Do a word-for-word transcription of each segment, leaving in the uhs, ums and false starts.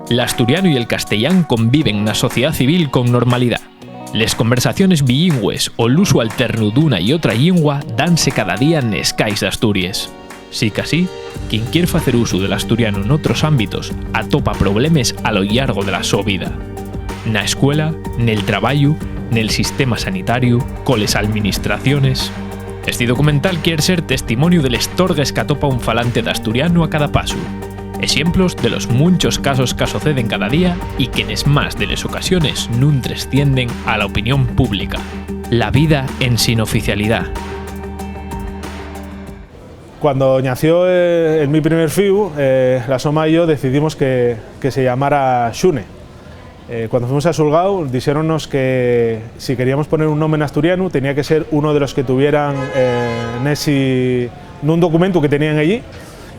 L'asturianu y el castellán conviven na sociedá civil con normalidá. Les conversaciones bilingües o l'usu alternu d'una y otra llingua danse cada día nes cais d'Asturies. Sicasí, quien quier facer usu del asturianu n'otros ámbitos atopa problemes a lo llargo de la so vida. Na escuela, nel trabayu, nel sistema sanitariu, coles alministraciones. Esti documental quier ser testimoniu de les torgues qu'atopa un falante d'asturianu a cada pasu, exemplos de los munchos casos qu'asoceden cada día y que nes más de les ocasiones nun trescienden a la opinión pública. La vida ensin oficialidá. Cuando ñació, eh, el mi primer fíu, eh, la so ma y yo decidimos que, que se llamara Xune. Eh, cuando fuimos a xulgáu, dixéronnos que si queríamos poner un nome n'asturianu, tenía que ser uno de los que tuvieran, eh, nesi, nun documentu que tenían ellí.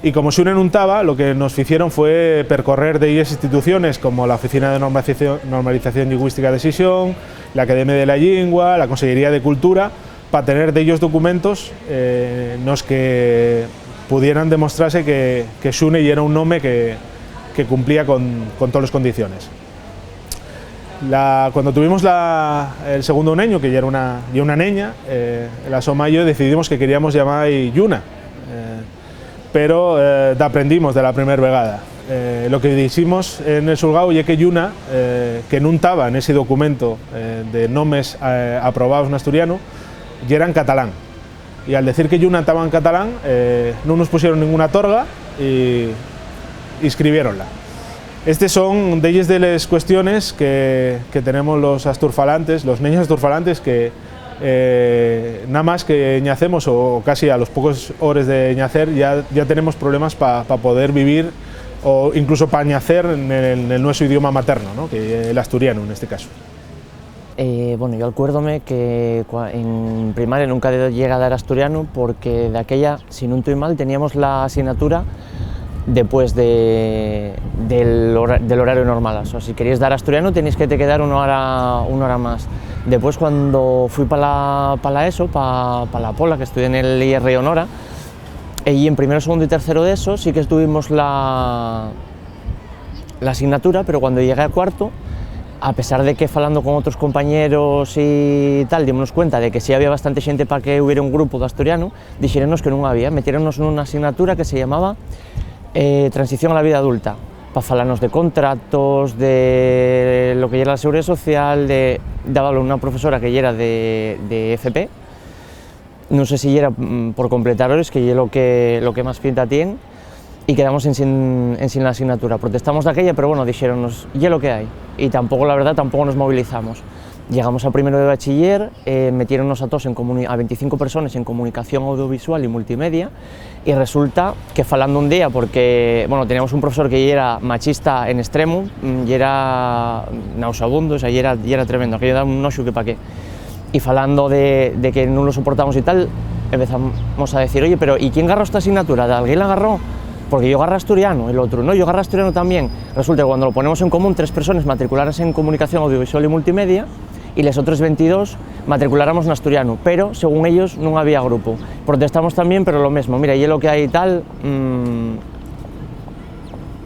Y como Xune nun taba, lo que nos ficieron fue percorrer delles instituciones como la Oficina de Normalización, Normalización Llingüística de Xixón, l'Academia de la Llingua, la Consellería de Cultura, pa tener dellos documentos, eh, nos que pudieran demostrase que, que Xune yera un nome que, que cumplía con, con toles condiciones. La, cuando tuvimos la, el segundo neño, que yera una, ye una neña, eh, la so ma y yo decidimos que queríamos llamar Lluna. Eh, pero, eh, daprendimos de la primer vegada. Eh, lo que diximos en el xulgáu ye que Lluna, eh, que nun taba nesi documento, eh, de nomes, eh, aprobaos n'asturianu, yera en catalán. Y al decir que Lluna taba en catalán, eh, nun nos pusieron ninguna torga y, y escribiéronla. Estes son delles de les cuestiones que, que tenemos los asturfalantes, los neños asturfalantes, que, eh, na más que ñacemos, o, o casi a los pocos hores de ñacer, ya, ya tenemos problemas pa, pa poder vivir, o incluso pa ñacer nel, nel nuesu idioma materno, ¿no? Que ye l'asturianu, nesti casu. Eh, bueno, yo alcuérdome que cua-, en primaria nunca de-, llegué a dar asturianu, porque daquella, si nun tui mal, teníamos la asignatura depués de, del hora-, del horario normal. O sea, si queríes dar asturianu, teníes que te quedar una hora, una hora más. Depués, cuando fui pa la, pa la ESO, pa, pa la Pola, que estudié nel I R I Honora, y en primero, segundo y tercero de ESO sí que tuvimos la, la asignatura, pero cuando llegué a cuarto, a pesar de que falando con otros compañeros y tal, dimos cuenta de que sí había bastante xente pa que hubiera un grupo d'asturianu, dixéronnos que nun había. Metiéronnos nuna asignatura que se llamaba, eh, Transición a la vida adulta, pa falarnos de contratos, de lo que yera la seguridá social, de, dábalo una profesora que yera de, de F P. Nun sé si yera, mm, por completar hores, que ye lo que, lo que más pinta tien, y quedamos ensin, ensin la asignatura. Protestamos daquella, pero, bueno, dixéronnos, "Ye lo que hai", y tampoco, la verdá, tampoco nos movilizamos. Llegamos a primero de bachiller, eh, metiéronnos a toos en comuni-, a venticinco persones en comunicación audiovisual y multimedia, y resulta que falando un día, porque, bueno, teníamos un profesor que yera machista en estremo, mm, yera nauseabundo, o sea, yera, yera tremendo, aquello da un noxu que pa qué. Y falando de, de que nun lo soportamos y tal, empezamos a decir, "Oye, pero ¿y quién garró esta asignatura? ¿Alguien la agarró? Porque yo garré asturiano", el otro, "No, yo garré asturiano también". Resulta que cuando lo ponemos en común, tres personas matricularas en comunicación audiovisual y multimedia y les otras veintidós matriculáramos en asturiano, pero según ellos nun había grupo. Protestamos también, pero lo mismo, "Mira, y es lo que hay y tal", mm,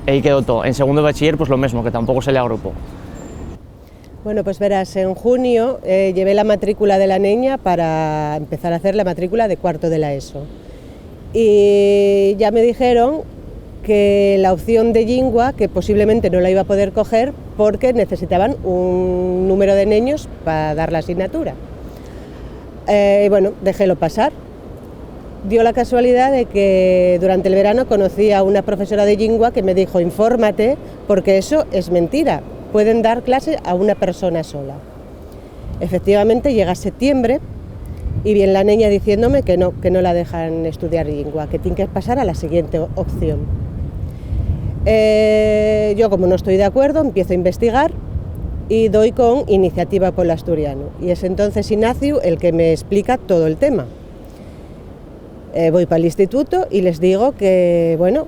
ahí quedó todo. En segundo de bachiller, pues lo mismo, que tampoco se le agrupó. Bueno, pues verás, en junio, eh, llevé la matrícula de la neña para empezar a hacer la matrícula de cuarto de la ESO. Y ya me dijeron que la opción de llingua, que posiblemente no la iba a poder coger porque necesitaban un número de neños pa dar la asignatura. Eh, y bueno, déxelo pasar. Dio la casualidad de que durante el verano conocí a una profesora de llingua que me dijo, "Infórmate, porque eso es mentira. Pueden dar clase a una persona sola". Efectivamente, llega septiembre y viene la neña diciéndome que no, que no la dejan estudiar llingua, que tiene que pasar a la siguiente o-, opción. Eh, yo, como no estoy de acuerdo, empiezo a investigar y doy con Iniciativa pol Asturianu. Y es entonces Ignacio el que me explica todo el tema. Eh, voy pa'l instituto y les digo que, bueno,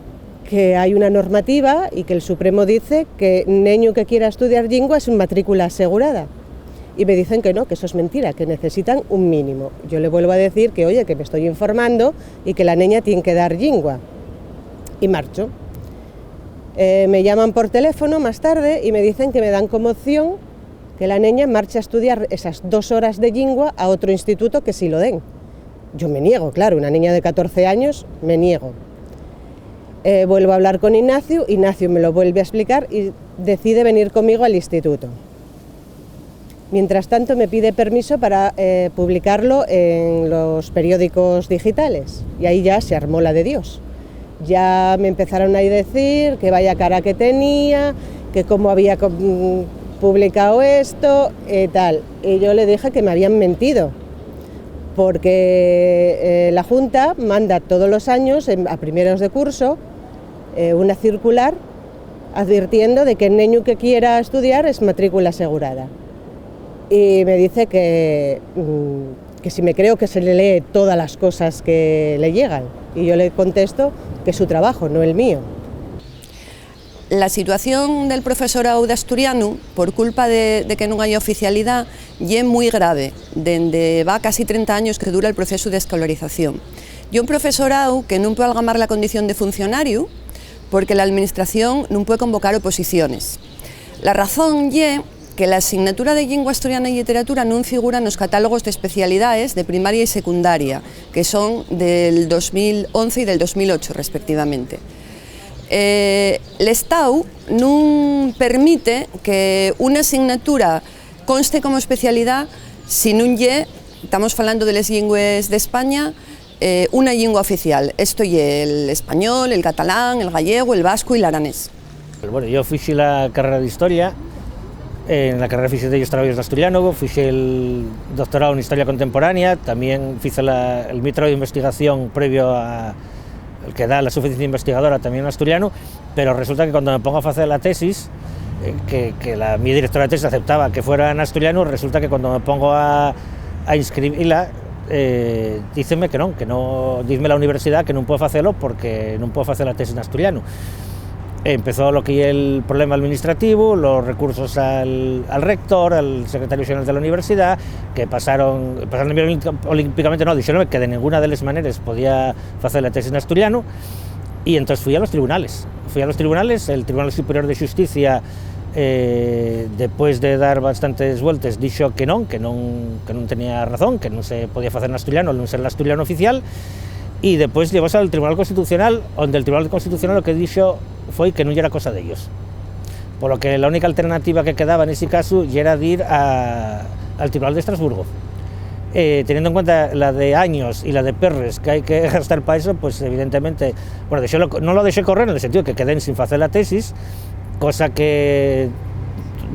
que hay una normativa y que el Supremo dice que neñu que quiera estudiar llingua es una matrícula asegurada. Y me dicen que no, que eso es mentira, que necesitan un mínimo. Yo le vuelvo a decir que, oye, que me estoy informando y que la neña tiene que dar llingua. Y marcho. Eh, me llaman por teléfono más tarde y me dicen que me dan como opción que la neña marche a estudiar esas dos horas de llingua a otro instituto que sí lo den. Yo me niego, claro, una niña de catorce años, me niego. Eh, vuelvo a hablar con Ignacio, Ignacio me lo vuelve a explicar y decide venir conmigo al instituto. Mientras tanto, me pide permiso para, eh, publicarlo en los periódicos digitales, y ahí ya se armó la de Dios. Ya me empezaron a decir que vaya cara que tenía, que cómo había co-, mm, publicado esto, eh, tal. Y yo le dije que me habían mentido, porque, eh, la Junta manda todos los años, en, a primeros de curso, eh, una circular advirtiendo de que el neñu que quiera estudiar es matrícula asegurada. Y me dice que, mm, que si me creo que se le lee todas las cosas que le llegan. Y yo le contesto que es su trabajo, no el mío. La situación del profesoráu d'asturianu, por culpa de, de que nun hai oficialidá, ye mui grave, dende va casi trenta años que dura el procesu d'escolarización. Ye un profesoráu que nun pue algamar la condición de funcionariu, porque l'Administración nun pue convocar oposiciones. La razón ye que la asignatura de llingua asturiana y lliteratura nun figura nos catálogos d'especialidaes de primaria y secundaria, que son del dos mil once y del dos mil ocho, respectivamente. Eh, l'Estáu nun permite que una asignatura conste como especialidá si nun ye, tamos falando de les llingües d'España, eh, una llingua oficial. Esto ye el español, el catalán, el gallego, el vascu y l'aranés. Bueno, yo fixe la carrera d'Historia. En la carrera fixe dellos trabajos n'asturianu, fixe el doctorado en Historia Contemporánea, tamién fixe la, el mi trabajo d'investigación previo a, el que da la suficiencia investigadora tamién n'asturianu, pero resulta que cuando me pongo a facer la tesis, eh, que, que la mi directora de tesis aceptaba que fuera n'asturianu, resulta que cuando me pongo a, a inscribila, eh, díceme que non, que no, dizme la universidad que nun puedo facelo porque nun puedo facer la tesis n'asturianu. Empezó lo que ye el problema administrativo, los recursos al, al rector, al secretario xeneral de la universidad, que pasaron, pasaron olímpicamente, no, dixéronme que de ninguna de les maneres podía facer la tesis n'asturianu, y entonces fui a los tribunales. Fui a los tribunales, el Tribunal Superior de Xusticia, eh, depués de dar bastantes vueltes, dixo que non, que non, que non tenía razón, que non se podía facer n'asturianu, al non ser l'asturianu oficial, y depués llevóse al Tribunal Constitucional, onde el Tribunal Constitucional lo que dixo foi que non yera cosa d'ellos. Por lo que la única alternativa que quedaba nesi casu yera dir a, al Tribunal de Estrasburgo. Eh, teniendo en cuenta la de años y la de perres que hai que gastar pa eso, pues, evidentemente, bueno, dexélo, non lo dexé correr, en el sentido que quedé sin facer la tesis, cosa que,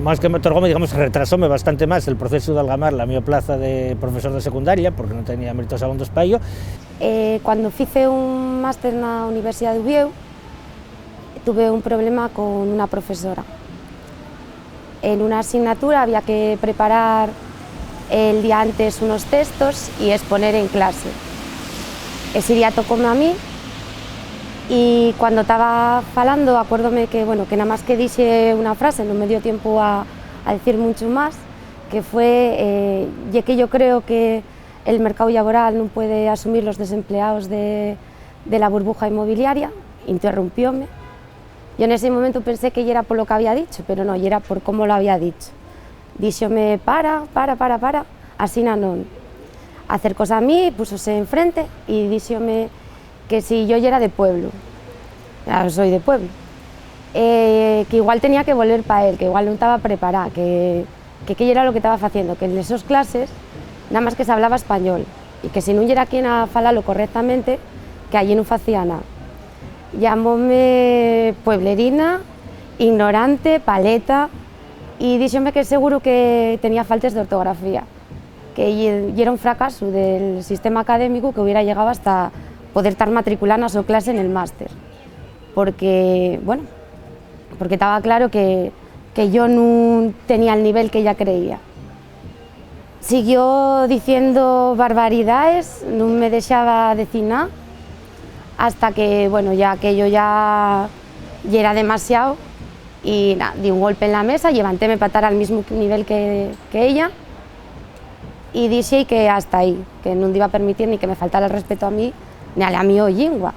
más que me otorgóme, digamos, retrasóme bastante más el proceso de algamar la mi plaza de profesor de secundaria, porque non tenía méritos abondos pa ello. Eh, cuando fice un máster na Universidad de Uviéu, tuve un problema con una profesora. En una asignatura había que preparar el día antes unos textos y exponer en clase. Ese día tocóme a mí y cuando taba falando, acuérdome que, bueno, que namás que dixe una frase, non me dio tiempo a, a dicir muncho más, que fue, eh, "Ye que yo creo que el mercáu llaboral nun puede asumir los desempleaos de, de la burbuja inmobiliaria", interrumpióme. Yo nesi momentu pensé que yera polo que había dicho, pero no, yera por cómo lo había dicho. Díxome: "Para, para, para, para, asina non." Acercóse a mí, púsose enfrente y díxome que si yo yera de pueblo. Claro, soi de pueblo. Eh, que igual tenía que volver pa él, que igual nun taba prepará, que, que qué yera lo que taba faciendo, que en les sos clases namás que s'hablaba español y que si nun yera quien a falalo correctamente, que allí nun facía nada. Llamóme pueblerina, ignorante, paleta, y díxome que seguro que tenía faltes d'ortografía, que ye-, yera un fracasu del sistema académicu que hubiera llegao hasta poder tar matriculá na so clase nel máster, porque, bueno, porque taba claro que, que yo nun tenía el nivel que ella creía. Siguió diciendo barbaridaes, nun me dexaba decir nada, hasta que, bueno, ya aquello ya yera demasiao, y na, di un golpe en la mesa, llevantéme pa tar al mismu nivel que, que ella, y dixi que hasta ahí, que nun diba permitir ni que me faltara el respeto a mí, ni a la mio llingua.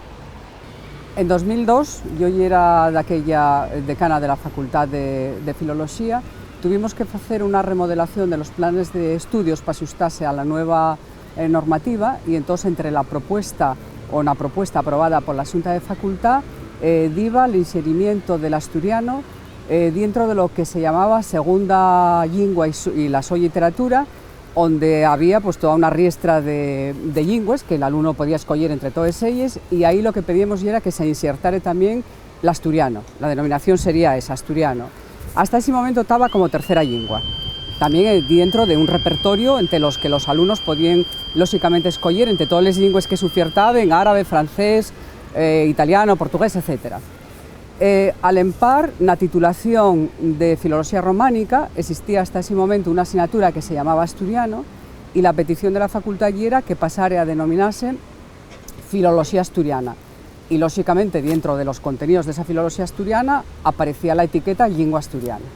En dos mil dos, yo yera daquella decana de la Facultad de, de Filoloxía, tuvimos que facer una remodelación de los planes de estudios p'axustase a la nueva, eh, normativa, y entós entre la propuesta, o na propuesta aprobada pola Xunta de Facultá, eh, diba l'inserimiento del asturiano, eh, dientro de lo que se llamaba segunda llingua y su, y la so lliteratura, onde había, pues, toda una riestra de, de llingües que l'alumno podía escoyer entre toes elles, y aí lo que pedíamos yera que se insertare tamién l'asturiano. La denominación sería esa, asturiano. Hasta ese momento taba como tercera llingua, tamién, eh, dientro de un repertorio ente los que los alumnos podían, lóxicamente, escoyer ente toes les llingües que s'ufiertaben, árabe, francés, eh, italiano, portugués, etcétera. Eh, al empar, na titulación de Filoloxía Románica, existía hasta ese momento una asignatura que se llamaba Asturiano, y la petición de la facultá yera que pasare a denominase Filoloxía Asturiana. Y, lóxicamente, dientro de los conteníos d'esa Filoloxía Asturiana aparecía la etiqueta Llingua Asturiana.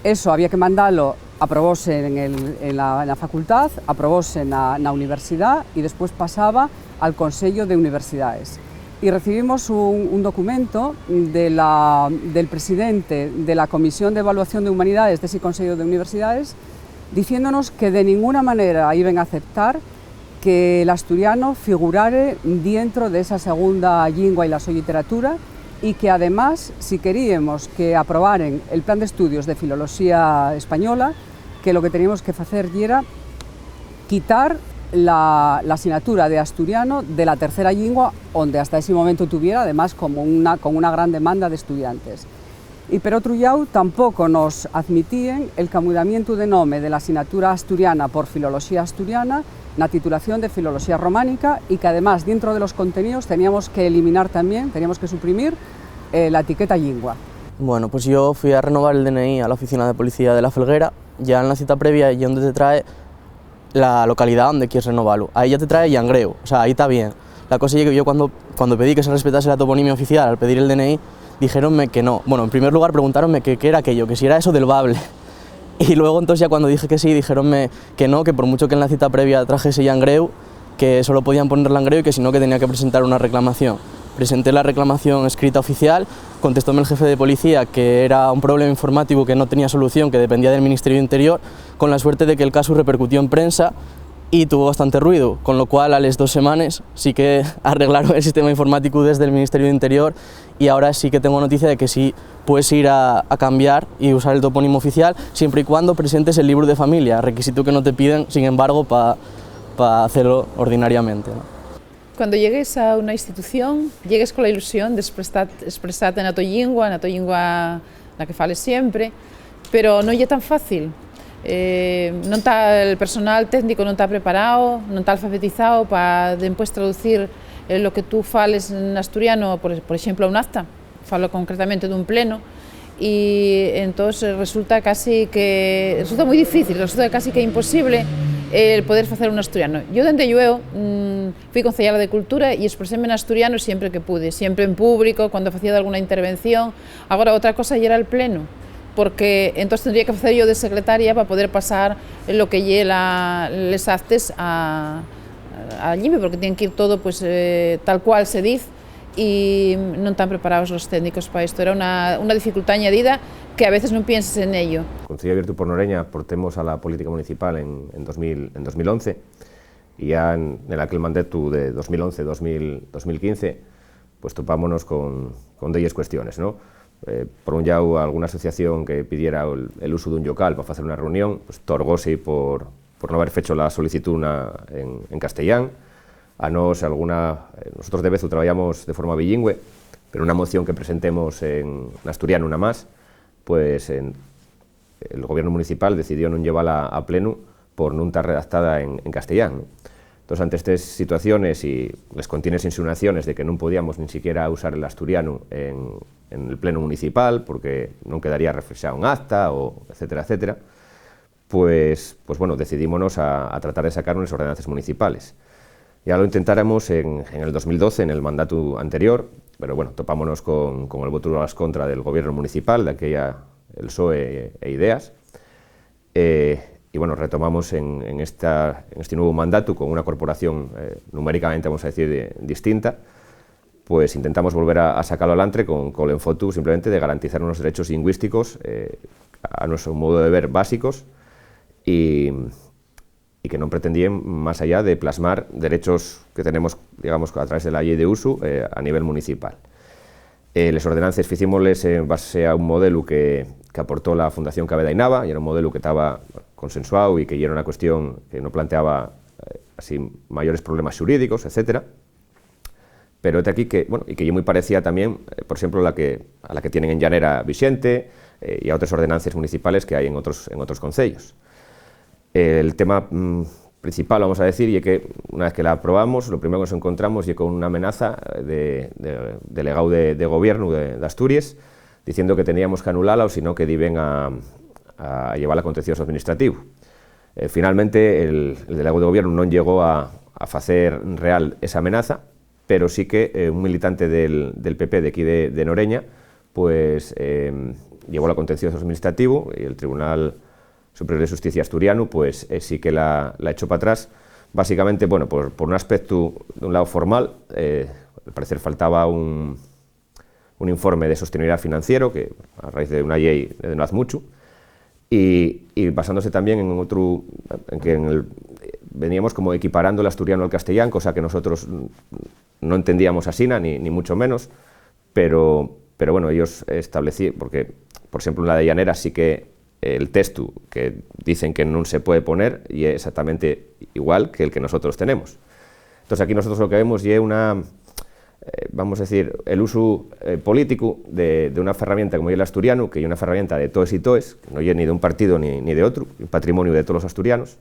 Eso había que mandalo, aprobóse en el, en la, en la facultad, aprobóse na, na universidá y después pasaba al Consello de Universidades. Y recibimos un, un documento de la, del presidente de la Comisión de Evaluación de Humanidades d'esi Consello de Universidades diciéndonos que de ninguna manera iben a aceptar que l'asturiano figurare dientro d'esa segunda llingua y la so lliteratura, y que, además, si queríemos que aprobaren el Plan d'Estudios de Filoloxía Española, que lo que teníamos que facer yera quitar la, la asignatura de asturiano de la tercera llingua, onde hasta ese momento tuviera, además, como una, con una gran demanda d'estudiantes. Y, per otru llau, tampoco nos admitíen el camudamientu de nome de la asignatura asturiana por Filoloxía Asturiana na titulación de Filoloxía Románica, y que, además, dientro de los conteníos teníamos que eliminar tamién, teníamos que suprimir, eh, la etiqueta llingua. Bueno, pues yo fui a renovar el D N I a la oficina de policía de La Felguera. Ya en la cita previa, y onde te trae la localidá onde quies renovalo. Ahí ya te trae Llangreu, o sea, ahí ta bien. La cosa ye que yo cuando, cuando pedí que se respetase la toponimia oficial al pedir el D N I, dijéronme que no. Bueno, en primer lugar preguntáronme qué, qué era aquello, que si era eso del bable. Y luego, entonces, ya cuando dije que sí, dijéronme que no, que por mucho que en la cita previa trajese Llangreu, que solo podían poner Llangreu y que si no, que tenía que presentar una reclamación. Presenté la reclamación escrita oficial, contestóme el jefe de policía que era un problema informático que no tenía solución, que dependía del Ministerio de Interior, con la suerte de que el casu repercutió en prensa y tuvo bastante ruidu, con lo cual a les dos semanes sí que arreglaron el sistema informático desde el Ministerio de Interior y ahora sí que tengo noticia de que sí puedes ir a, a cambiar y usar el topónimo oficial siempre y cuando presentes el libru de familia, requisitu que no te piden, sin embargo, pa, pa hacerlo ordinariamente, ¿no? Cuando llegues a una institución, llegues con la ilusión de expresar, expresarte na to llingua, na to llingua na que fales siempre, pero non ye tan fácil. Eh, non ta, el personal técnico non ta preparao, non ta alfabetizao pa dempués traducir, eh, lo que tú fales en asturiano, por, por exemplo, a un acta. Falo concretamente d'un pleno, y entós, eh, resulta casi que, resulta mui difícil, resulta casi que imposible el poder facer un asturiano. Yo, dende llueu, mm, fui conceyala de Cultura y expreséme en asturiano siempre que pude, siempre en público, cuando facía alguna intervención. Agora, otra cosa yera el pleno, porque entós tendría que facer yo de secretaria pa poder pasar lo que ye la, les actes a, a llibre, porque tien que ir todo, pues, eh, tal cual se diz, y non tan preparaos los técnicos pa esto. Era una, una dificultá añadida que a veces nun pienses en ello. Concello Abiertu por Noreña aportemos a la política municipal en, en dos mil, en dos mil once, y ya en, en aquel mandatu de dos mil once, dos mil, dos mil quince, pues topámonos con, con delles cuestiones, ¿no? Eh, por un llau, alguna asociación que pidiera el, el usu d'un llocal pa facer una reunión, pues torgóse por, por no haber fecho la solicitud na, en, en castellán. A nós, alguna, eh, nosotros de vezu trabajamos de forma bilingüe, pero una moción que presentemos en, en asturiano, una más, pues en, el gobierno municipal decidió nun llevala a plenu por nun tar redactada en, en castellán, ¿no? Entonces, ante estes situaciones y les contines insinuaciones de que nun podíamos nin siquiera usar el asturiano en, en el pleno municipal porque non quedaría reflexado en acta, o etcétera, etcétera, pues, pues bueno, decidímonos a, a tratar de sacar unes ordenances municipales. Ya lo intentáramos en, en el dos mil doce, en el mandatu anterior, pero bueno, topámonos con, con el votu a la contra del gobierno municipal, daquella el PSOE e Ideas. Eh, y bueno, retomamos en, en esta, en este nuevo mandatu con una corporación, eh, numéricamente, vamos a decir, de, distinta. pues intentamos volver a, a sacalo alantre con, col enfotu simplemente de garantizar unos derechos llingüísticos, eh, a nuestro modo de ver, básicos, y, y que non pretendíen más allá de plasmar derechos que tenemos, digamos, a través de la Llei d'Usu, eh, a nivel municipal. Eh, les ordenances ficímosles en base a un modelu que, que aportó la Fundación Caveda y Nava, y era un modelu que taba consensuao y que yera una cuestión que no planteaba, eh, así, mayores problemas xurídicos, etcétera. Pero hete aquí que, bueno, y que ye mui parecía tamién, eh, por exemplo, a la que, a la que tienen en Llanera vixente, eh, y a otres ordenances municipales que hai en otros, en otros concellos. El tema, mm, principal, vamos a decir, ye que una vez que la aprobamos, lo primero que nos encontramos ye con una amenaza de, de, delegao de, de gobiernu de, d'Asturies, diciendo que teníamos que anulala o si no que diben a, a llevala a contencioso administrativo. Eh, finalmente, el, el delegao de gobiernu non llegó a, a facer real esa amenaza, pero sí que, eh, un militante del, del P P de aquí de, de Noreña, pues, eh, llevóla a contencioso administrativo y el Tribunal Superior de Xusticia asturianu, pues, eh, sí que la, la echó pa atrás, básicamente, bueno, por, por un aspectu, d'un lado, formal, eh, al parecer faltaba un, un informe de sostenibilidad financiero, que a raíz de una llei de no haz mucho, y, y basándose también en otro, en que en el, veníamos como equiparando el asturiano al castellán, cosa que nosotros no entendíamos asina, ni, ni mucho menos, pero, pero bueno, ellos establecían, porque, por ejemplo, en la de Llanera sí que el texto que dicen que no se puede poner y es exactamente igual que el que nosotros tenemos. Entonces aquí nosotros lo que vemos ye una, eh, vamos a decir, el usu, eh, político de, de una ferramienta como ye l'asturianu, que ye una ferramienta de toes y toes, que no ye ni d'un partido ni, ni de otru, un patrimonio de todos los asturianos,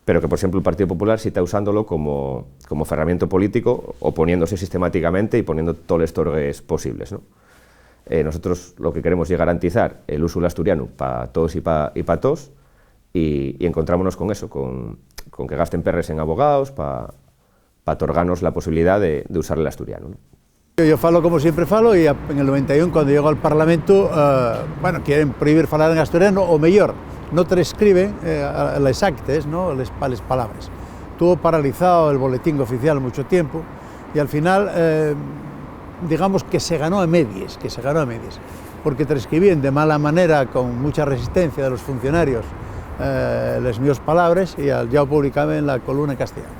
pero que, por exemplo, el Partido Popular sí ta usándolo como, como ferramienta político, oponiéndose sistemáticamente y poniendo toles torgues posibles, ¿no? Eh, nosotros lo que queremos ye garantizar el usu del asturianu pa todos y pa, y pa toos, y, y encontrámonos con eso, con, con que gasten perres en abogaos pa, pa torganos la posibilidá de, de usar el asturianu, ¿no? Yo falo como siempre falo, y a, en el noventa y uno, cuando llego al Parlamento, eh, bueno, quieren prohibir falar en asturiano, o mellor, no transcriben, eh, a, les actes, ¿no? Les, pa-, les palabres. Tuvo paralizado el boletín oficial mucho tiempo, y al final, eh, digamos que se ganó a medias, que se ganó a medias, porque transcribían de mala manera, con mucha resistencia de los funcionarios, eh, les míos palabres, y al, ya publicaban en la columna en castellano.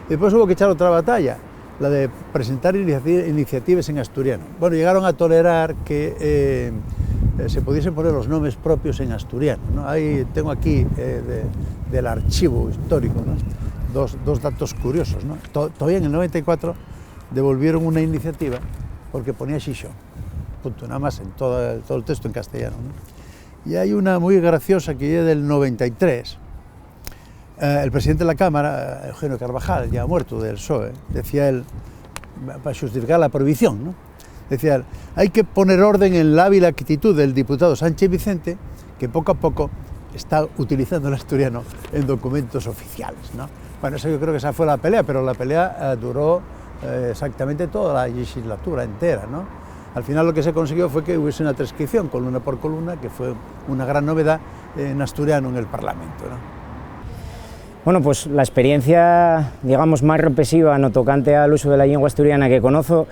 Y después hubo que echar otra batalla, la de presentar inici-, iniciatives en asturiano. Bueno, llegaron a tolerar que, eh, eh, se pudiesen poner los nombres propios en asturiano, ¿no? Ahí tengo aquí, eh, de, del archivo histórico, ¿no? Dos, dos datos curiosos, ¿no? To-, todavía en el noventa y cuatro devolvieron una iniciativa porque ponía Xixón, punto, nada más, en todo, todo el texto en castellano, ¿no? Y hay una muy graciosa que es del noventa y tres, eh, el presidente de la Cámara, Eugenio Carvajal, ya muerto, del PSOE, decía él, para justificar la prohibición, ¿no? Decía él: "Hay que poner orden en la hábil actitud del diputado Sánchez Vicente, que poco a poco está utilizando el asturiano en documentos oficiales", ¿no? Bueno, eso, yo creo que esa fue la pelea, pero la pelea, eh, duró, eh, exactamente toda la legislatura entera, ¿no? Al final lo que se consiguió fue que hubiese una transcripción, columna por columna, que fue una gran novedad en asturiano en el Parlamento, ¿no? Bueno, pues la experiencia, digamos, más represiva no tocante al uso de la lengua asturiana que conozo,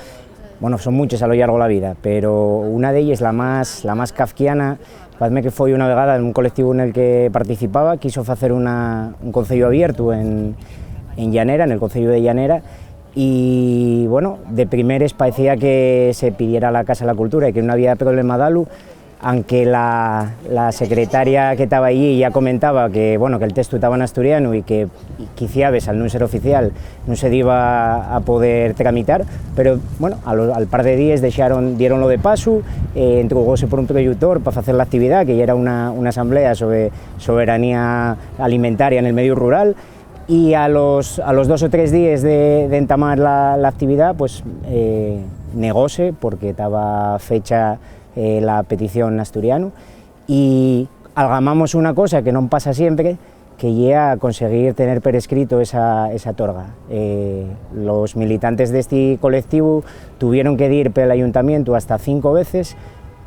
bueno, son muchas a lo llargo de la vida, pero una de ellas, la más, la más kafkiana, parece que foi una vegada en un colectivo en el que participaba, quiso facer una, un concello abierto en, en Llanera, en el concello de Llanera, y, bueno, de primeres parecía que se pidiera la Casa de la Cultura y que no había problema dalu, aunque la, la secretaria que taba allí ya comentaba que, bueno, que el texto taba en asturiano y que quiciabes, al nun ser oficial, nun se diba a poder tramitar, pero, bueno, a lo, al par de díes dexaron, dieronlo de pasu, eh, entrugóse por un proyector pa facer la actividá, que ya era una, una asamblea sobre soberanía alimentaria en el medio rural, y a los, a los dos o tres díes de, de entamar la, la actividá, pues, eh, negóse, porque taba fecha, eh, la petición en asturiano, y algamamos una cosa que non pasa siempre, que ye a conseguir tener per escrito esa, esa torga. Eh, los militantes d'esti colectivu tuvieron que dir pel ayuntamientu hasta cinco veces,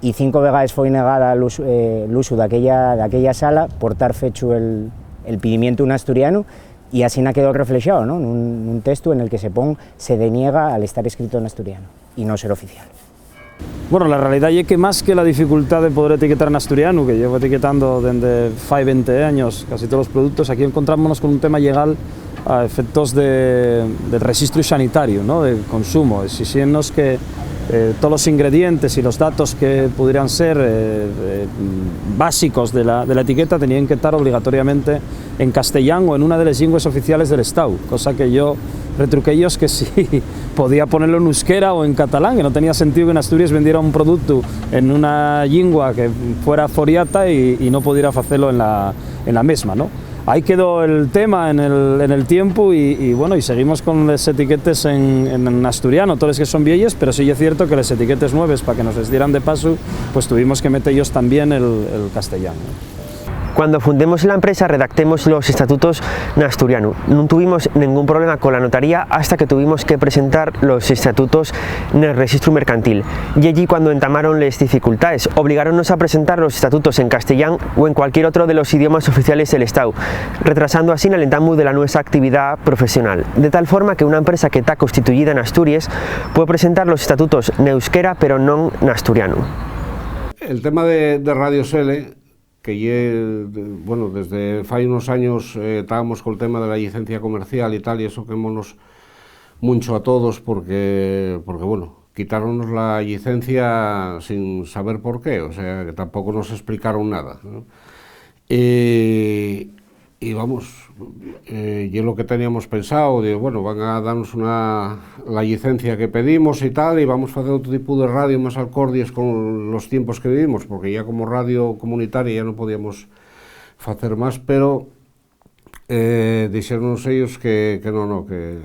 y cinco vegaes foi negada l'usu, eh, l'usu d'aquella, d'aquella sala por tar fechu el, el pidimientu en asturiano, y asina quedó reflexado, ¿no? Nun, nun textu en el que se pon "se deniega al estar escrito en asturiano". y no ser oficial. Bueno, la realidá ye que más que la dificultá de poder etiquetar n'asturianu, que llevo etiquetando dende fai venti años casi tolos productos, aquí encontrámonos con un tema llegal a efectos de, de rexistru sanitariu, ¿no? De consumo. Esixíennos que, eh, tolos ingredientes y los datos que pudieran ser, eh, eh, básicos de la, de la etiqueta teníen que tar obligatoriamente en castellán o en una de les llingües oficiales del Estáu, cosa que yo retruqué-yos que si podía ponelo en euskera o en catalán, que no tenía sentíu que n'Asturies vendiera un productu en una llingua que fuera foriata y, y no pudiera facelo en la, en la mesma, ¿no? Ahí quedó el tema en el, en el tiempu y, y, bueno, y seguimos con les etiquetes en, en asturiano, toles que son vieyes, pero sí ye cierto que les etiquetes nueves, pa que nos les dieran de pasu, pues tuvimos que meter-yos tamién el, el castellán, ¿no? Cuando fundemos la empresa, redactemos los estatutos n'asturianu. Nun tuvimos nengún problema con la notaría hasta que tuvimos que presentar los estatutos nel rexistru mercantil. Ye ellí cuando entamaron les dificultaes. Obligáronnos a presentar los estatutos en castellán o en cualquier otro de los idiomas oficiales del Estáu, retrasando asina l'entamu de la nuesa actividá profesional. De tal forma que una empresa que ta constituyida n'Asturies puede presentar los estatutos n'euskera, pero non n'asturianu. El tema de, de Radio Sele, que ye, de, bueno, desde fai unos años, eh, tábamos col tema de la llicencia comercial y tal, y eso quemónos muncho a todos porque, porque, bueno, quitáronnos la llicencia sin saber por qué, o sea, que tampoco nos explicaron nada, ¿no? Y, y vamos, eh, ye lo que teníamos pensao, digo, bueno, van a darnos una, la llicencia que pedimos y tal, y vamos facer otro tipu de radio más alcordies con los tiempos que vivimos, porque ya como radio comunitaria ya no podíamos facer más, pero, eh, dixéronnos ellos que, que no, no, que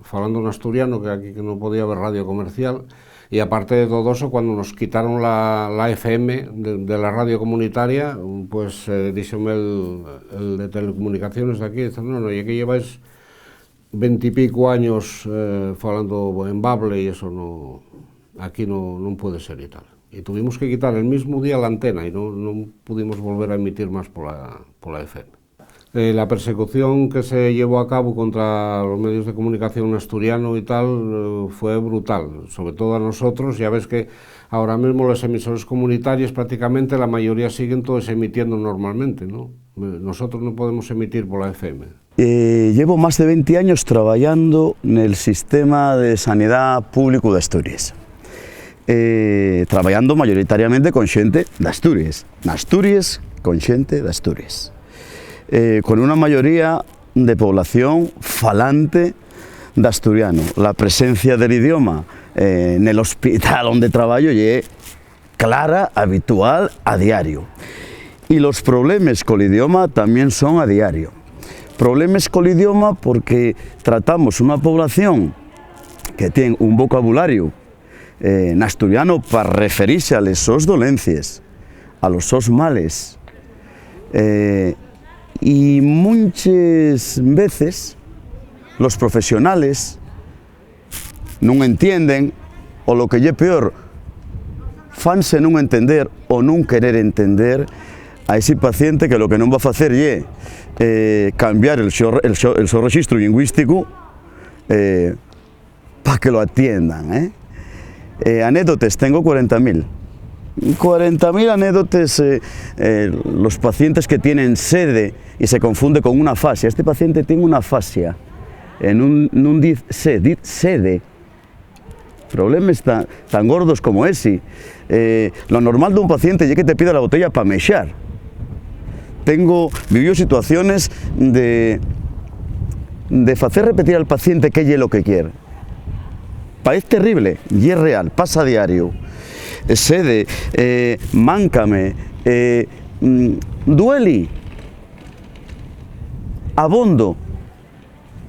falando n'asturiano, que aquí que no podía haber radio comercial, y aparte de todo eso, cuando nos quitaron la, la F M de, de la radio comunitaria, pues, eh, díxome el, el de telecomunicaciones de aquí, dice, "No, no, ye que lleváis venti y pico años, eh, falando en bable y eso no, aquí no, non puede ser", y tal. Y tuvimos que quitar el mismo día la antena y no, non pudimos volver a emitir más pola, pola F M. Eh, la persecución que se llevó a cabo contra los medios de comunicación asturiano y tal, eh, fue brutal, sobre todo a nosotros. Ya ves que ahora mismo los emisores comunitarios prácticamente la mayoría siguen todos emitiendo normalmente, ¿no? Eh, nosotros no podemos emitir por la F M. Eh, llevo más de venti años trabayando nel sistema de sanidá públicu d'Asturies. Eh, trabayando mayoritariamente con xente d'Asturies. N'Asturies, con xente d'Asturies. Eh, con una mayoría de población falante d'asturiano. La presencia del idioma, eh, nel hospital onde trabayo ye clara, habitual, a diario. Y los problemes col idioma tamién son a diario. Problemes col idioma porque tratamos una población que tien un vocabulariu, eh, n'asturiano pa referise a les sos dolencies, a los sos males. Eh, y munches veces los profesionales nun entienden, o lo que ye peor, fanse nun entender o nun querer entender a esi paciente que lo que non va facer ye, eh, cambiar el so, el so, el so rexistru llingüísticu, eh, pa que lo atiendan, eh. Eh, anécdotes, tengo cuarenta mil. Cuarenta mil anécdotes, eh, eh, los pacientes que tienen sede y se confunde con una afasia. Este paciente tiene una afasia. Eh, nun, nun diz se, diz sede. Problemes tan, tan gordos como esi. Eh, lo normal d'un paciente ye que te pida la botella pa mexar. Tengo, viviu situaciones de, de facer repetir al paciente qué ye lo que quier. Paez terrible, ye real, pasa a diario. Eh, sede, eh, máncame, eh, mm, dueli, abondo.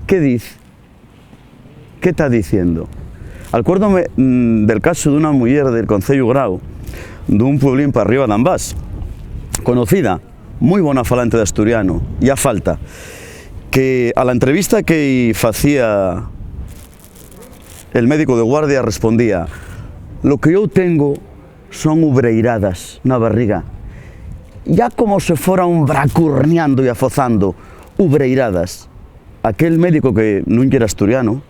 ¿Qué diz? ¿Qué ta diciendo? Alcuérdome, mm, del casu d'una muyer del Conceyu Grau, d'un pueblín p'arriba d'Ambás, conocida, mui bona falante d'asturiano, ya falta, que a la entrevista que-y facía el médico de guardia respondía: "Lo que yo tengo son ubreiradas na barriga". Ya como se fora un bracurniando y afozando, ubreiradas. Aquel médico que nun yera asturiano,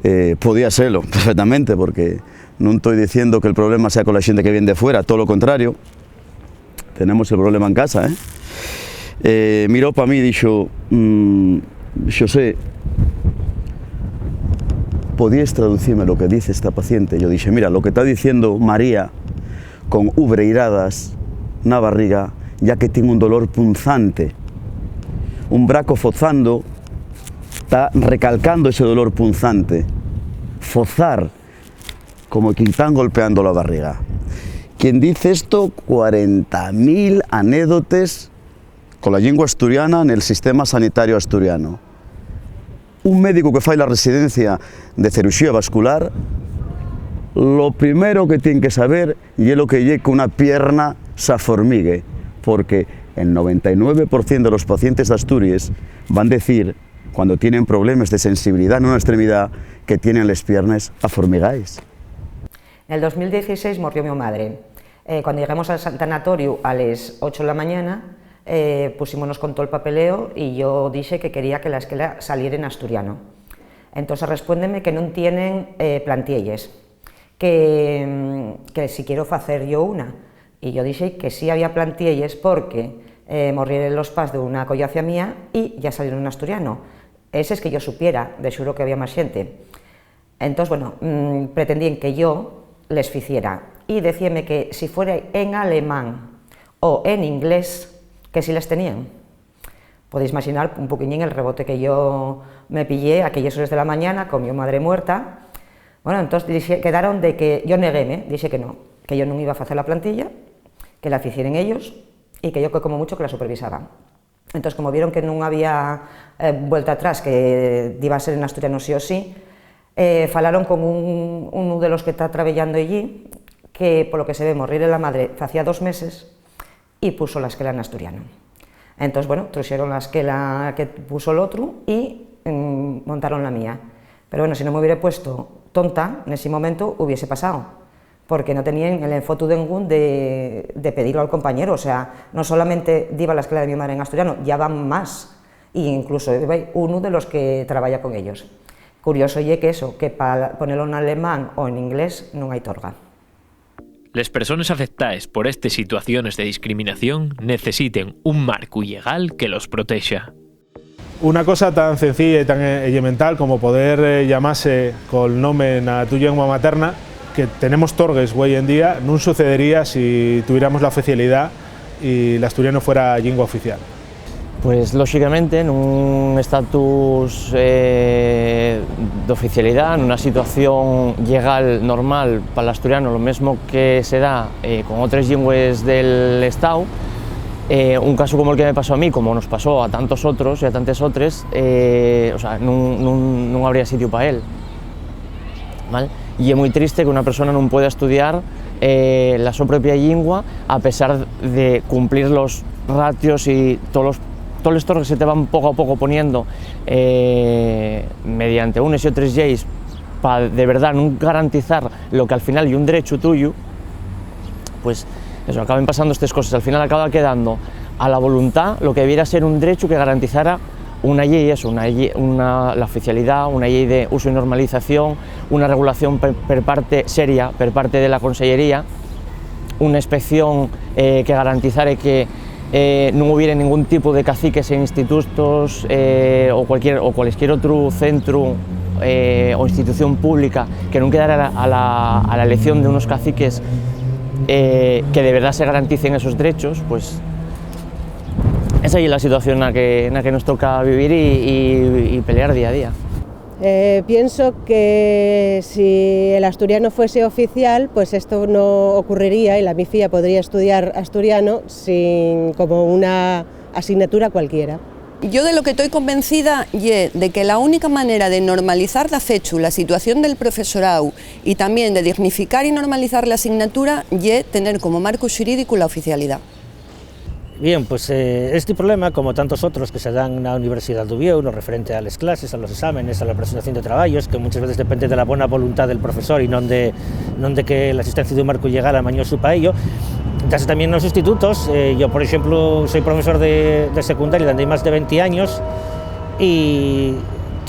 eh, podía selo perfectamente, porque Nun toi diciendo que'l problema sea cola xente que vien de fuera, too lo contrario. Tenemos el problema en casa, ¿eh? Eh, miró pa mí y dixo, "Mm, Xosé, ¿podíes traducime lo que dice esta paciente?". Yo dixe, "Mira, lo que ta diciendo María con ubreiradas na barriga, ya que tien un dolor punzante. Un braco fozando ta recalcando ese dolor punzante. Fozar, como quien tán golpeando la barriga". Quien dice esto, cuarenta mil anécdotes con la llingua asturiana nel sistema sanitario asturiano. Un médicu que fai la residencia de ciruxía vascular, lo primero que tien que saber ye lo que ye que una pierna s'aformigue, porque el noventa y nueve por cien de los pacientes d'Asturies van decir, cuando tienen problemes de sensibilidá nuna estremidá, que tienen les piernes aformigaes. Nel dos mil dieciséis morrió mi madre. Eh, cuando lleguemos al san-, tanatoriu a les ocho de la mañana, eh, pusímonos con tol papeleo y yo dixe que quería que la esquela saliera en asturiano. Entós arrespuéndeme que nun tienen, eh, plantielles, que, mm, que si quiero facer yo una. Y yo dixe que sí había plantielles porque, eh, morrieren los pas d'una collacia mía y ya salieron en asturiano. Eses que yo supiera, de xuru que había más xente. Entós, bueno, mm, pretendíen que yo les ficiera. Y decíenme que si fuera en alemán o en inglés, que si les tenían. Podéis imaxinar un poquiñín el rebote que yo me pillé aquelles hores de la mañana con mi madre muerta. Bueno, entós dixe, quedaron de que yo neguéme, dixe que no, que yo nun iba a facer la plantilla, que la ficieren ellos y que yo que como mucho que la supervisaba. Entós, como vieron que nun había, eh, vuelta atrás, que diba a ser en asturiano sí o sí, eh, falaron con un, unu de los que ta trabeyando ellí, que, polo que se ve, morriere la madre facía dos meses y puso la esquela en asturiano. Entós, bueno, truxeron la esquela que puso l'otru y, mm, montaron la mía. Pero, bueno, si no me hubiere puesto tonta nesi momentu, hubiese pasao, porque no teníen el enfotu dengún de, de pedilo al compañeru. O sea, no solamente diba la esquela de mi madre en asturiano, ya van más, y incluso diba unu de los que trabaya con ellos. Curioso ye que eso, que pa ponelo en alemán o en inglés nun hai torga. Les persones afectaes por estes situaciones de discriminación necesiten un marcu llegal que los protexa. Una cosa tan cenciya y tan, eh, elemental como poder, eh, llamase col nome na tu llingua materna, que tenemos torgues güei en día, nun sucedería si tuviéramos la oficialidá y l'asturianu fuera llingua oficial. Pues, lóxicamente, nun estatus, eh, d'oficialidá, nuna situación llegal normal pa l'asturianu, lo mesmo que se da, eh, con otres llingües del Estáu, eh, un casu como el que me pasó a mí, como nos pasó a tantos otros y a tantes otres, eh, o sea, nun, nun, nun habría sitiu pa él. ¿Val? Y ye mui triste que una persona nun pueda estudiar, eh, la so propia llingua a pesar de cumplir los ratios y tolos, toles torgues que se te van poco a poco poniendo, eh, mediante unes y otres lleis pa de verdá nun garantizar lo que al final ye un derechu tuyu, pues eso, acaben pasando estes coses. Al final acaba quedando a la voluntá lo que debiera ser un drechu que garantizara una llei, eso, una lle-, una, la oficialidá, una llei de usu y normalización, una regulación per, per parte seria, per parte de la Consellería, una inspección, eh, que garantizare que, eh, nun hubiere ningún tipu de caciques en institutos, eh, o cualquier, o cualesquier otru centru, eh, o institución pública que nun quedara a la, a la, a la elección de unos caciques, eh, que de verdá se garanticen esos drechos, pues, esa ye la situación na que, na que nos toca vivir y, y, y pelear día a día. Eh, pienso que si el asturiano fuese oficial, pues esto no ocurriría y la mi fía podría estudiar asturiano sin, como una asignatura cualquiera. Yo de lo que toi convencida ye de que la única manera de normalizar dafechu la situación del profesoráu y tamién de dignificar y normalizar la asignatura ye tener como marcu xurídicu la oficialidá. Bien, pues, eh, esti problema, como tantos otros que se dan na Universidá d'Uviéu, no referente a les clases, a los exámenes, a la presentación de trabayos, que munches veces depende de la bona voluntá del profesor y non de, non de que la existencia d'un marcu llegal amañosu pa ello, dase tamién nos institutos. Eh, yo, por exemplu, soi profesor de, de secundaria dende hai más de venti años y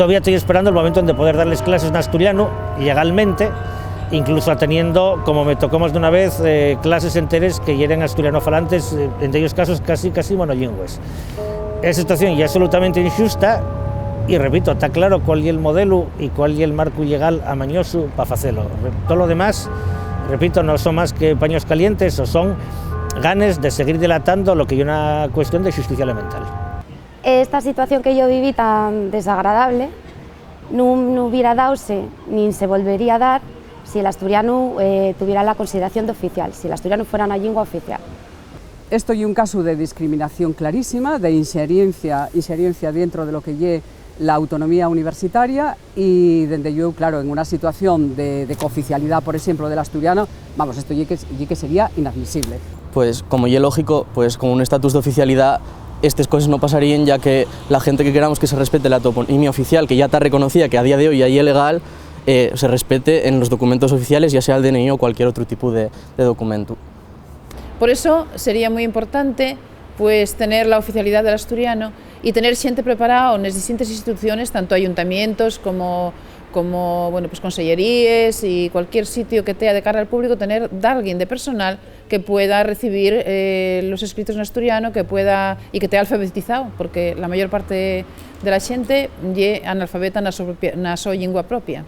todavía toi esperando el momento onde poder darles clases n'asturianu, llegalmente, Incluso ateniendo, como me tocó más d'una vez, eh, clases enteres que yeren asturianofalantes, eh, en dellos casos casi, casi monolingües. Esa situación ye absolutamente inxusta y, repito, ta claro cuál ye'l modelu y cuál ye'l marcu llegal amañosu pa facelo. Re-, tolo demás, repito, no son más que paños calientes o son ganes de seguir dilatando lo que ye una cuestión de xusticia elemental. Esta situación que yo viví tan desagradable nun, nun hubiera daose nin se volvería a dar si l'asturianu, eh, tuviera la consideración d'oficial, si l'asturianu fuera una llingua oficial. Esto ye un casu de discriminación clarísima, de inxeriencia, inxeriencia dientro de lo que ye la autonomía universitaria y, dende llueu, claro, en una situación de, de cooficialidá, por exemplo, del asturiano, vamos, esto ye que, ye que sería inadmisible. Pues, como ye lógico, pues, con un estatus d'oficialidá, estes coses no pasaríen, ya que la gente que queramos que se respete la toponimia oficial, que ya ta reconocía, que a día de hoy ya ye legal, eh, se respete en los documentos oficiales, ya sea el D N I o cualquier otro tipo de, de documento. Por eso sería muy importante, pues, tener la oficialidá del asturiano y tener xente preparao nes distintes instituciones, tanto ayuntamientos como, como, bueno, pues, conselleríes y cualquier sitio que tea de cara al público, tener dalguien de personal que pueda recibir, eh, los escritos en asturiano, que pueda, y que tea alfabetizao, porque la mayor parte de la xente ye analfabeta na so propia, na so llingua propia.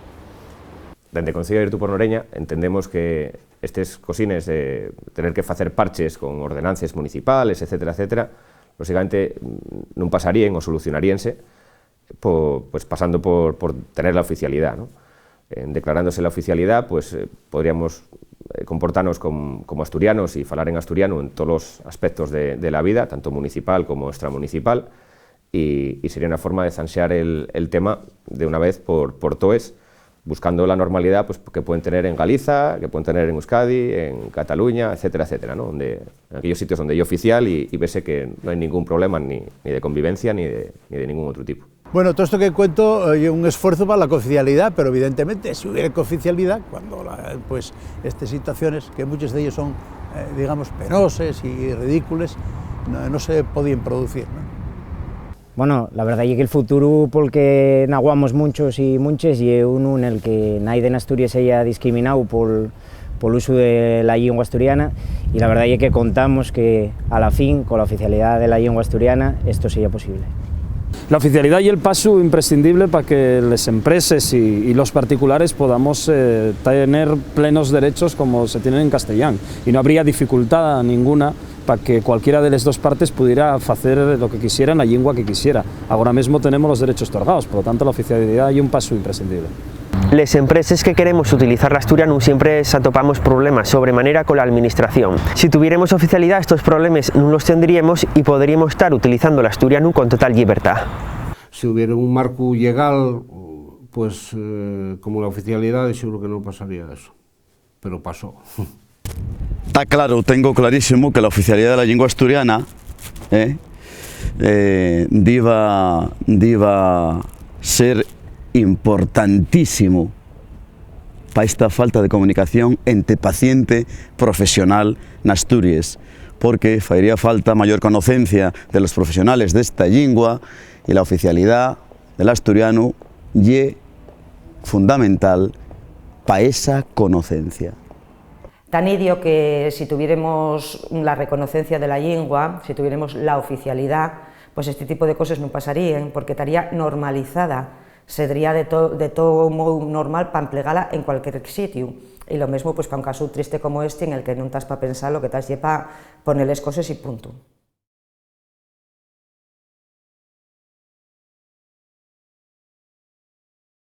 Dende Conceyu Abiertu por Noreña entendemos que estes cosines de tener que facer parches con ordenances municipales, etcétera, etcétera, lóxicamente, nun pasaríen o solucionaríense po-, pues, pasando por, por tener la oficialidá, ¿no? En declarándose la oficialidá, pues, eh, podríamos, eh, comportanos com-, como asturianos y falar en asturianu en todos los aspectos de, de la vida, tanto municipal como extramunicipal, y, y sería una forma de zanxar el, el tema de una vez por, por toes, buscando la normalidá, pues, que pueden tener en Galiza, que pueden tener en Euskadi, en Cataluña, etcétera, etcétera, ¿no? Donde, en aquellos sitios donde ye oficial y, y vese que no hay ningún problema ni, ni de convivencia ni de, ni de ningún otro tipo. Bueno, todo esto que cuento, eh, ye un esfuerzo pa la cooficialidá, pero evidentemente, si hubiera cooficialidá, cuando la, pues, estes situaciones, que muches d'elles son, eh, digamos, penoses y ridícules, no, no se podíen producir, ¿no? Bueno, la verdá ye que'l futuru pol que naguamos munchos y munches ye unu nel que naide n'Asturies seya discrimináu pol, pol usu de la llingua asturiana, y la verdá ye que contamos que, a la fin, cola oficialidá de la llingua asturiana, esto seya posible. La oficialidá ye'l pasu imprescindible pa que les empreses y, y los particulares podamos, eh, tener plenos derechos como se tienen en castellán, y no habría dificultá ninguna pa que cualquiera de les dos partes pudiera facer lo que quisiera na llingua que quisiera. Agora mesmo tenemos los derechos torgaos, polo tanto, la oficialidá ye un pasu imprescindible. Les empreses que queremos utilizar l'asturianu siempre s'atopamos problemas sobre manera cola alministración. Si tuviéremos oficialidá, estos problemes nun los tendríemos y podríemos tar utilizando l'asturianu con total llibertá. Si hubiera un marcu llegal, pues, eh, como la oficialidá, seguro que no pasaría eso. Pero pasó. Ta claro, tengo clarísimo que la oficialidá de la llingua asturiana, eh, eh, diba, diba ser importantísimo pa esta falta de comunicación ente paciente profesional n'Asturies, porque faería falta mayor conocencia de los profesionales d'esta llingua, y la oficialidá del asturianu ye fundamental pa esa conocencia. Ta nidio que si tuviéremos la reconocencia de la llingua, si tuviéremos la oficialidá, pues esti tipu de coses nun pasaríen, porque taría normalizada, sedría de to-, de too mou normal pa emplegala en cualquier sitiu. Y lo mesmo, pues, pa un casu triste como esti, en el que nun tas pa pensalo, que tas ye pa poner les coses y puntu.